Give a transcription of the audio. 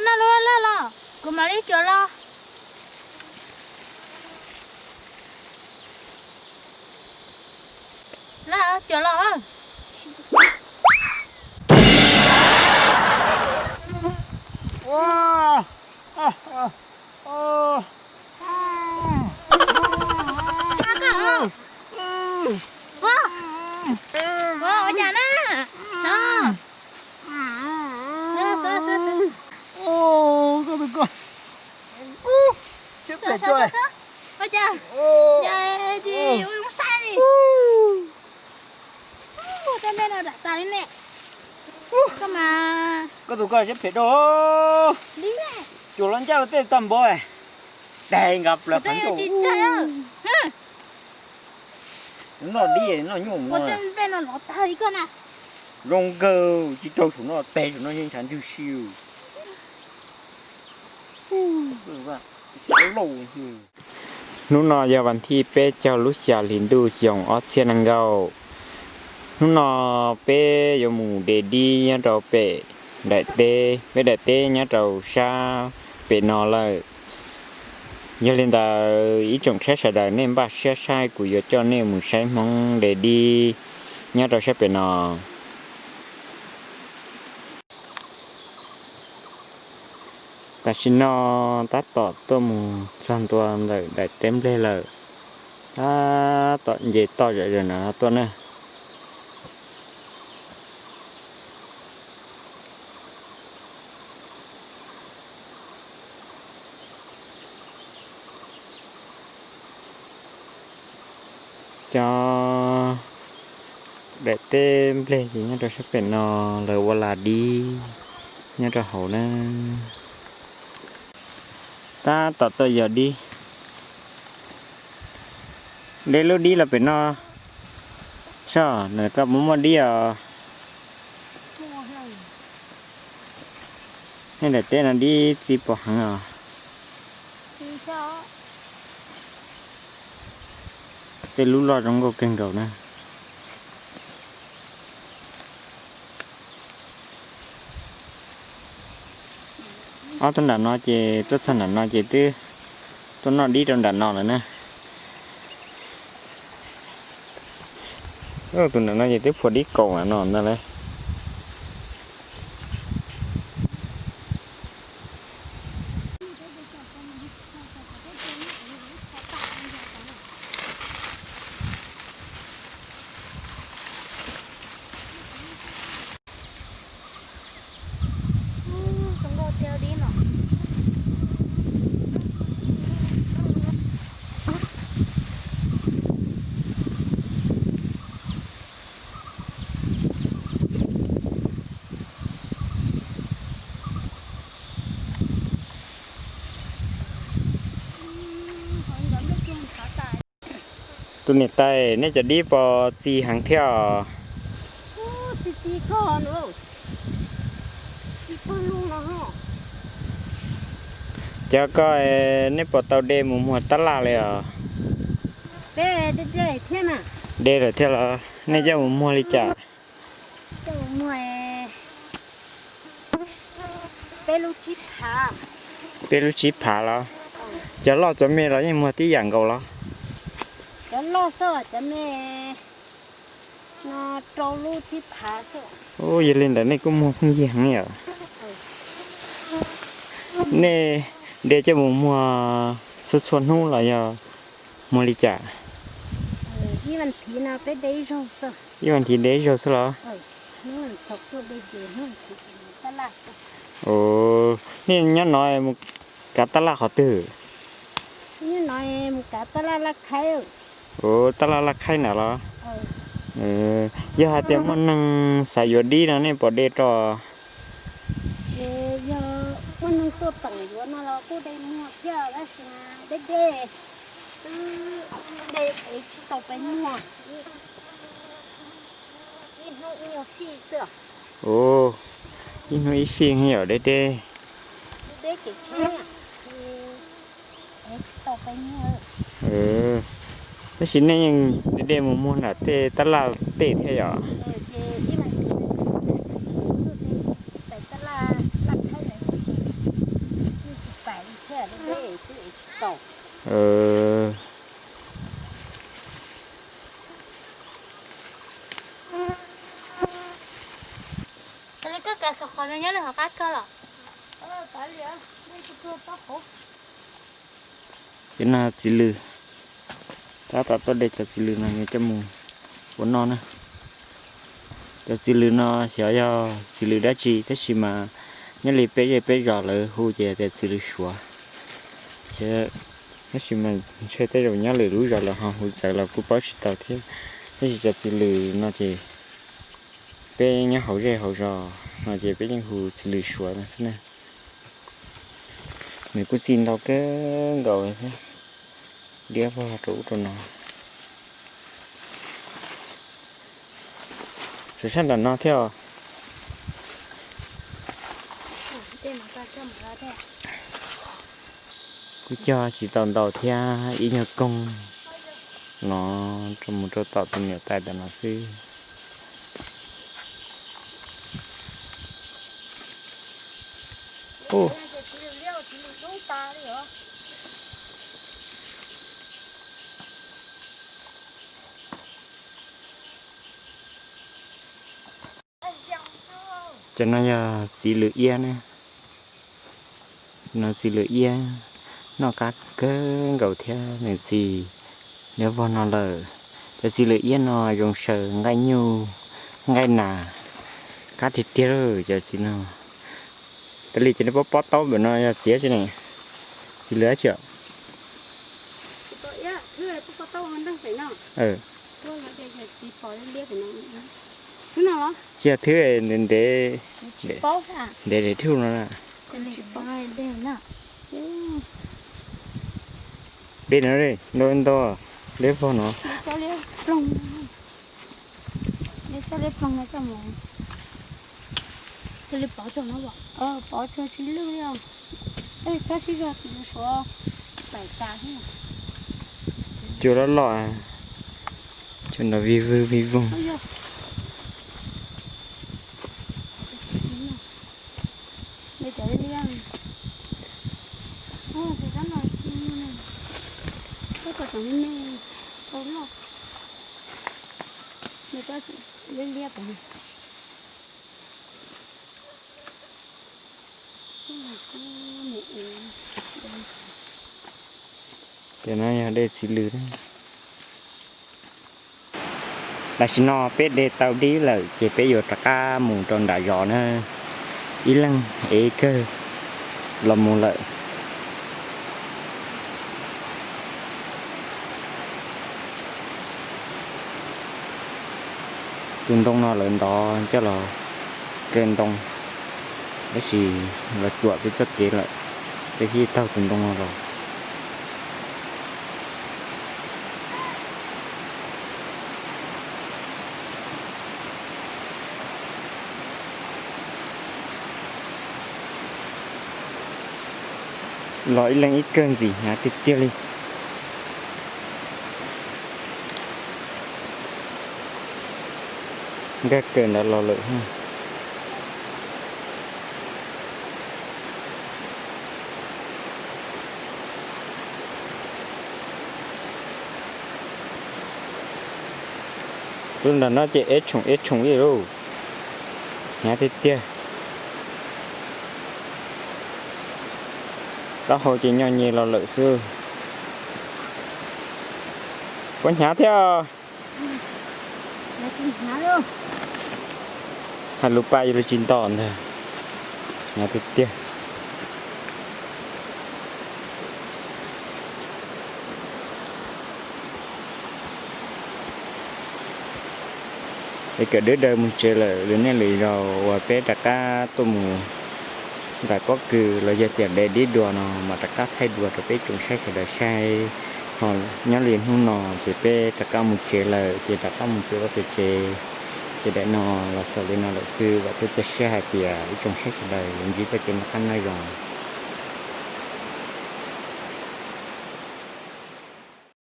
Noj lub laj los kuv mam li cuam los. Laj cuam los. Ua, ua, ua cas na? Sov. Koj tus ko, siab phem cuaj. Ua cas, cas tsis ua zoo saib li. Tej nplej no dam tas li ne. Koj mas, koj tus ko siab phem dua. Cuam los ncaj los tej tag npaum, daig nqa plaws qhov ncauj. Noj dib noj nyuj mus. Tej nplej no lov tag li koj na. Zoo nkauj tsis raug saum no, teg saum no yeej ntshav ntws si. Hnub no yog vas thib peb caug lub xya hli ntuj xyoo ob txhiab nees nkaum. Hnub no peb yuav mus de dib nyob rau pem daim teb, peb daim teb nyob rau sab pem no lawm. Yog li ntawd ib tsoom saib sawv daws nej npaj siab saib kuv yuav coj nej mus saib Hmoob de dib nyob rau sab pem no. Tam sim no tab tom tuaj mus txog ntua ntawm daim teb nplej lawm. Tab tom nce toj zom zaws no tuaj na. Cov daim teb nplej ces nyob rau sab pem no, lawv ua las dib nyob rau hauv na. Tab tom tuaj yos dib. De lub dib los pem no. Soj, koj puas muaj dib os? Nej daim teb no dib txi pom heev os. Tej lub loj zoo nkauj kawg nkaus na. Ob tug nram no ces tuaj txog nram no ces twb tuaj noj dib rau nram no lawm na. Tus nram no ces twb phua dib kaus nram no ntag lauj. Tus niam tais, nej cov dib puas txi heev thiab os? Cov ko, nej puas tau de mus muag tab laj li os? De lawm thiab los nej coj mus muag li cas? Peb lub tsib phav los? Cov loj cov me los yeej muag tib yam nkaus los? Cov loj xwb, cov me no rau lub tsib phav xwb. Yog li ntawd nej kuj muag pheej yig heev yom. Nej de coj mus muag txhua txhua hnub los yog muag li cas? Ib vas thiv de ib zaug xwb los? Nej nyob no mus kav tab laj qhov twg? Tab laj Laj Khaib na los? Yog hais tias muaj neeg xav yuav dib no nej puas de rau? Muaj neeg tuaj peem yuav no los kuj de muag thiab, tab sis de de, twb de tsis tau pes muag. Ib hnub ib fij xwb. Ib hnub ib fij yom, de de. Tab sis nej yeej de de mus muag nram tej tab laj tej thiab yom? Tab laj Laj Khaib na. Ces no txiv lws, tab tom tuaj de cov txiv lws no yuav coj mus ua noj na. Cov txiv lws no xyov yog txiv lws dab tsi tab sis mas nyob li peb zej peb zos lawv hu ces tias txiv lws suav. Tab sis mas ntshe tej zaum nyob lwm lub zos lawv ho hu txawv los kuj paub tsis tau thiab. Tab sis cov txiv lws no ces peb nyob hauv zej hauv zos no ces peb yeej hu txiv lws suav no xwb na. Nws kuj txi ntau kawg nkaus thiab, diab vog rau ub rau no. Tshuav sab nram no thiab os. Kuj cog tsis tau ntau thiab, ib nyuag koog no rau mus rau tom tus niam tais ntawm no xwb. Cov no yog txiv lws iab ne. No txiv lws iab noj qab kawg nkaus thiab, nws txi diab vog no lawm. Cov txiv lws iab no zoo saw nqaij nyuj nqaij nas, qab tiag tiag lawm cov txiv no. Tab li ces nej pob pob taub ntawm no yog txiv tsi ne? Txiv lws dab tsi os? Tsis yog thwb ntev ntev, ntev zem dhwj no na. Dej no ntau ntau, liab vog no. Cua loj loj, cua nrov vig vwg vig voog. Ces no yog dej txiv lws. Tam sim no peb de tau dib lawm ces peb yuav rov qab mus rau nram zos na. Ib leeg ev kawg los mus lawm. Tus ntoo no lawv ntov coj los kaw ntoo, tab sis los cuam peb txoj kev lawm, peb thiaj taug tus ntoo no los. Los ib leeg ib kawg ntxim hnyav tiag tiag li. Nkag kawg ntawd los lawm. Tus nram no ces eb tshoom eb tshoom li lauj, hnyav tiag tiag. Taub hau ces nyo nyem los lawm xwb. Puas hnyav thiab? Hais lus paj yuav luag tsis nto ntag, hnyav tiag tiag. Es kawm dawb daws mus tsev lawm, lwm niaj lwm zaus uas peb rov qab tuaj mus nram pob kws los yog tias de dib dua no mas rov qab thaij dua rau peb tsoom saib sawv daws saib. Ho nyob li hnub no ces peb rov qab mus tsev lawm, ces rov qab mus tsev vaj tsev tsev. Ces daim no los xaus li no lawm xwb, vam thiab cia siab hais tias ib tsoom saib sawv daws yuav ntsib txoj kev noj qab nyob zoo.